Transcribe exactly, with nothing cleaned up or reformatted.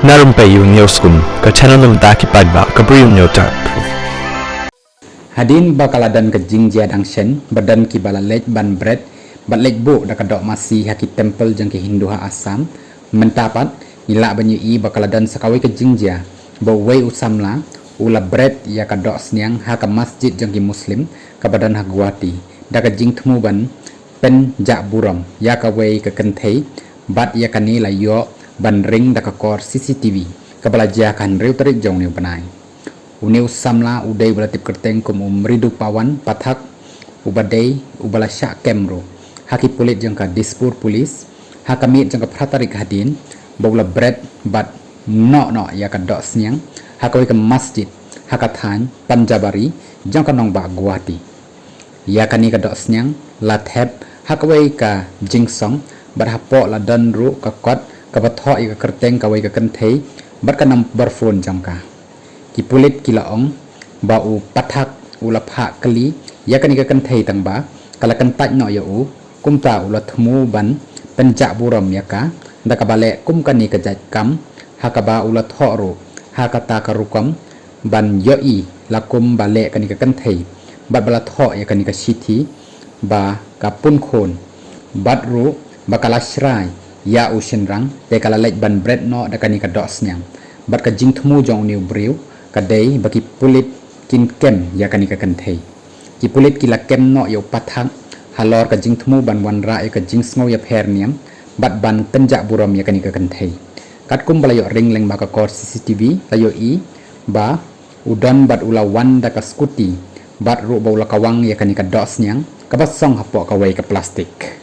Na rympei ïa u News Room, ka channel na bynta ki paidbah ka Bri U Hynñiewtrep. Hadien ba ka la don ka jingjia dang shen, ba don kiba la leit ban bret bad leit buh da ka doh masi ha ki temple jong ki Hindu ha Assam, mynta pat ngi lah ban ïohi ba ka la don sa kawei ka jingjia ba uwei u samla u la bret ïa ka doh sniang ha ka masjid jong ki Muslim kaba don ha Guwahati da ka jingthmu ban pynjah burom ïa kawei ka kynthei, bad ïa kane la ïoh ban ring da ka kor C C T V kaba la jia ka hynriew tarik jong une u bnai. Une u samla u dei uba la tip kyrteng kum u Mridu Pawan Pathak, uba dei uba la shah kem ruh ha ki pulit jong ka Dispur Police ha ka miet jong ka phra tarik hadien, ba u la bret bad noh noh ïa ka doh sniang ha kawei ka masjid ha ka thaiñ Panjabari jong ka nongbah Guwahati. Ïa kane ka doh sniang la thep ha kawei ka jingsong, bad hapoh la don ruh ka kot kaba thoh ïa ka kyrteng kawei ka kynthei bad ka number phone jong ka. Ki pulit ki la ong ba u Pathak u la phah kylli ïa kane ka kynthei tang ba ka la kyntait noh ïa u, kumta u la thmu ban pynjah burom ïa ka da kaba leh kum kane ka jait kam, ha kaba u la thoh ruh ha kata ka rukom ban ïohi la kum ba leh kane ka kynthei, bad ba la thoh ïa kane ka shithi ba ka pun khun, bad ruh ba ka la shrai ïa u shynrang, te ka la leit ban bret noh da kane ka doh sniang. Bad ka jingthmu jong une u briew ka dei ba ki pulit kin kem ïa kane ka kynthei. Ki pulit ki la kem noh ïa u Pathak halor ka jingthmu ban wanrah ïa ka jingsngew ïapher niam bad ban pynjah burom ïa kane ka kynthei. Katkum ba la ïoh ring lyngba ka kor C C T V, la ïohi ba u don bad u la wan da ka scooty, bad ruh ba u la kawang ïa kane ka doh sniang kaba song hapoh kawei ka plastik.